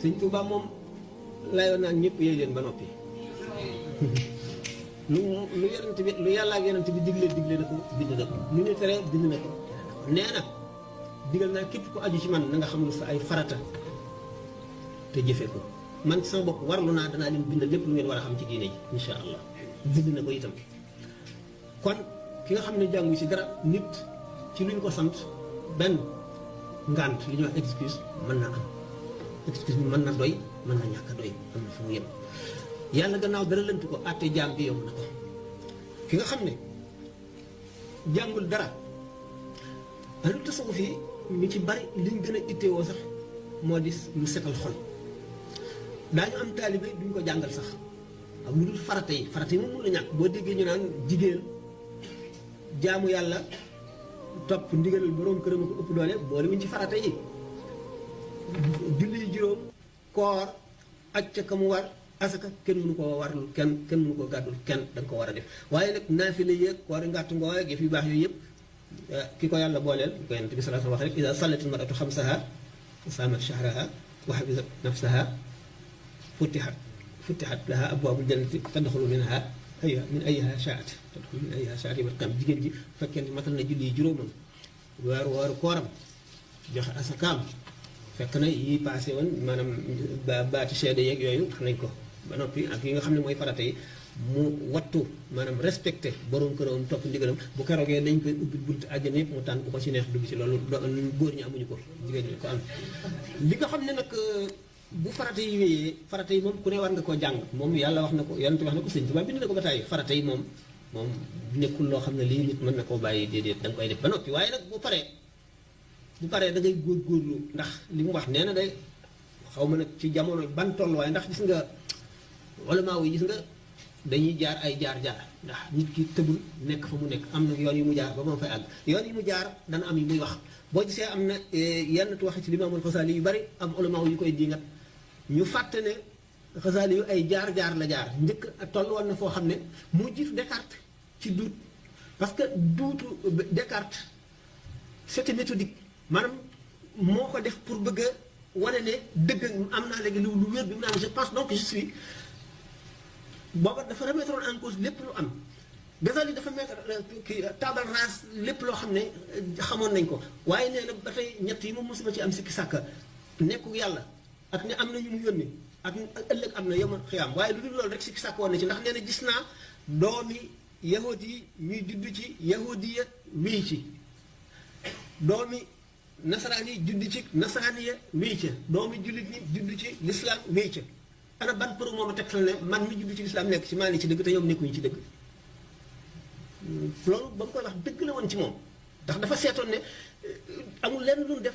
sëñ Tuubaa moom layoon naan ñëpp yéey leen ba noppi lu yonent bi lu yàlla ak yonent bi digle na ko bind na ko lu ñu tere bind na ko nee na digal naa képp ku aju ci man na nga xam lu sa ay farata te jëfe ko man sama bopp warlu naa danaa leen bind lépp lu ngeen war a xam ci diine ji insha allah bind na ko itam kon ki nga xam ne jàngu ci dara nit ci luñ ko sant benn ngant li ñuy wax excuse mën na am excuse bi mën na doy mën na ñàkk a doy am na fu mu yem yàlla gannaaw dara lënt ko àtte jaam bi yomb na ko ki nga xam ne jàngul dara ahlu tasawuf yi ñu ci bari liñ gën a itteewoo sax moo di lu setal xol daañu am taalibe duñ ko jàngal sax ak lu dul farata yi moom mun la ñàkk boo déggee ñu naan jigéen jaamu yàlla topp ndigalal boroom këram ko ëpp doole boole wuñ ci farata yi julli juróom koor aj ca ka mu war asaka kenn mënu koo warlu kenn mënu koo gàddul kenn da nga ko war a def waaye nag naafila yéeg koor ngàtt ngoo ak yëf yu baax yooyu yëpp ki ko yàlla booleel ki ko yonent bi sallallahu alayhi wa sallam wax rek iza sallatil mar'atu xamsaha saamat shahraha wa hafizat nafsaha futihat laha abwaabul jannati tadxulu minha min ayyiha sha'at tadxulu min ayyiha sha'at yi xam jigéen ji bu fekkee ne matal na julli juróomam weeru kooram joxe asakaam fekk na yi passé woon maanaam baati seede yeeg yooyu wax nañ ko ba noppi ak yi nga xam ne mooy farata yi mu wattu maanaam respecté borom këram topp ndigalam bu keroogee nañ koy ubbi buntu àjjana yëpp mu tànn bu ko ci neex dugg ci loolu góor ñi amuñu ko jigéen ñi ko am li nga xam ne nag bu farata yi wéyee farata yi moom ku ne war nga koo jàng moom yàlla wax na ko yonent wax na ko sëñ Tuubaa bind na ko ba tàyyi farata yi moom nekkul loo xam ne lii nit mën na koo bàyyi déedéet da nga koy def ba noppi waaye nag bu paree da ngay góorgóorlu ndax li mu wax nee na day xaw ma nag ci jamono ban tolluwaay ndax gis nga ulamaa yi gis nga dañuy jaar ay jaar-jaar ndax nit ki tëbul nekk fa mu nekk am na yoon yu mu jaar ba moom fay àgg yoon yi mu jaar dana am yu muy wax boo gisee am na yenn wax ci Limaamul Xasaali yu bari am ulamaa yu koy dingat ñu fàtte ne Xasaali yu ay jaar-jaar la jaar njëkk toll woon na foo xam ne moo jiitu Descartes ci duut parce que duutu Descartes c'était méthodique maanaam moo ko def pour bëgg a wane ne dëgg am naa léegi lu wér bi mu naan je pense donc je suis booba dafa remettre en cause lépp lu am Ghazali dafa mettre table rase lépp loo xam ne xamoon nañ ko waaye nee na ba tey ñett yi moom mosuma ci am sikki sàkka nekku yàlla ak ne am na ñu mu yónni ak ëllëg am na yawmal xiyaam waaye lu dul loolu rek sikki sàkk woon na ci ndax nee na gis naa doomi yahud yi ñuy judd ci yahudiya wéy ci doomi nasaraan yi judd ci nasaraaniya wéy ca doomi jullit ñi judd ci lislaam wéy ca ana ban pour moom a tegtal ne man mi judd ci lislaam nekk ci maa ngi ci dëgg te ñoom nekkuñu ci dëgg loolu ba mu koy wax dëgg la woon ci moom ndax dafa seetoon ne amul lenn lu def